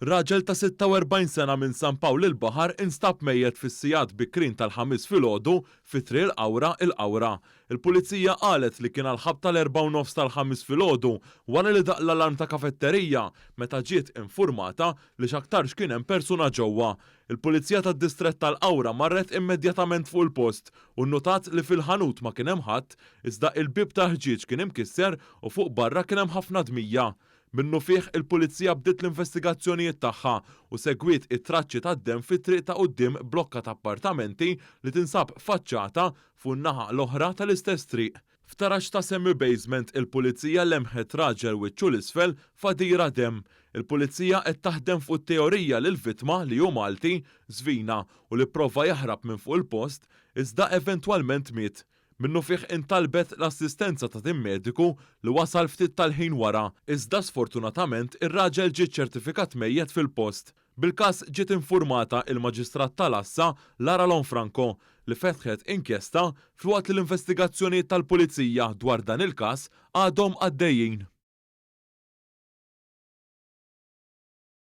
Raġel ta' 46 sena minn San Pawl il-Baħar instab mejjet fis-sigħat bikrin tal-Ħamis filgħodu fi Triq il-Qawra, il-Qawra. Il-Pulizija qalet li kien għall-ħabta l-erbgħa u nofs tal-Ħamis filgħodu wara li daqq l-alarm ta' kafetterija meta ġiet infurmata li x'aktarx kien hemm persuna ġewwa. Il-Pulizija tad-Distrett tal-Qawra marret immedjatament fuq il-post u nnutat li fil-ħanut ma kien hemm ħadd iżda il-bieb tal-ħġieġ kien imkisser u fuq barra kien hemm ħafna dmija. Minnufih il-Pulizija bdiet l-investigazzjonijiet tagħha u segwiet it-traċċi tad-demm fit-triq ta' quddiem blokka ta' appartamenti li tinsab faċċata fuq in-naħa l-oħra tal-istess triq. F'taraġ ta' semi-basement il-Pulizija lemħet raġel wiċċu 'l isfel f'għadira demm. Il-Pulizija qed taħdem fuq it-teorija li l-vittma, li hu Malti, żvina u li pprova jaħrab minn fuq il-post iżda eventwalment miet. Minnufih intalbet l-assistenza ta' tim mediku li wasal ftit tal-ħin wara, iżda sfortunatament ir-raġel ġie ċċertifikat mejjet fil-post. Bil-każ ġiet infurmata il-Maġistrat tal-Għassa Lara Lonfranco li fetħet inkjesta filwaqt li l-investigazzjonijiet tal-Pulizija dwar dan il-każ għadhom għaddejjin.